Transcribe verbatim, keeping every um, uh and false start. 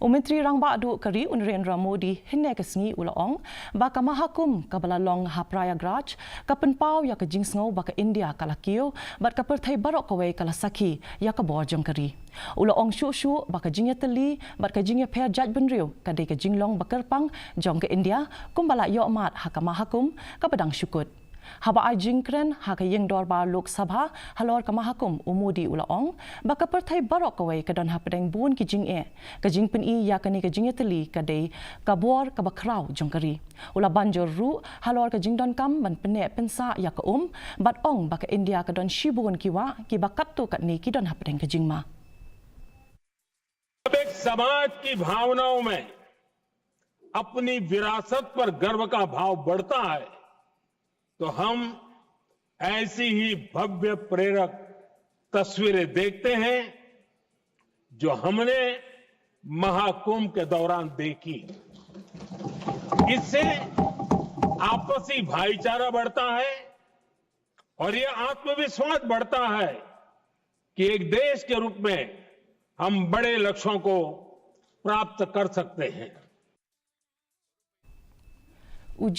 U Myntri Rangbah Duh ka ri u Narendra Modi hynne ka sngi u la ong ba ka Mahakumbh kaba la long ha Prayagraj ka pynpaw ïa ka jingsngew ba ka India ka la kiew bad ka pyrthei baroh kawei ka la sakhi ïa ka bor jong ka ri. U la ong shuh shuh ba ka jingïatylli bad ka jingïapher jaitbynriew ka dei ka jinglong ba kyrpang jong ka India kumba la ïoh mad ha ka Mahakumbh kaba dang shu kut. Haba ai jingkren ha ka ïing dorbar Lok Sabha halor ka Mahakumbh, u Modi u la ong ba ka pyrthei baroh kawei ka don hapdeng bun ki jingeh, ka jingpyni ïa kane ka jingïatylli ka dei ka bor kaba khraw jong ka ri. U la ban jur ruh halor ka jingdonkam ban pynneh pynsah ïa ka um bad ong ba ka India ka don shibun ki wah kiba katto katne ki don hapdeng ka jingma. जब एक समाज की भावनाओं में अपनी विरासत पर गर्व का भाव बढ़ता है, तो हम ऐसी ही भव्य प्रेरक तस्वीरें देखते हैं, जो हमने महाकुंभ के दौरान देखी। इससे आपसी भाईचारा बढ़ता है और ये आत्मविश्वास बढ़ता है कि एक देश के रूप में हम बड़े लक्ष्यों को प्राप्त कर सकते हैं।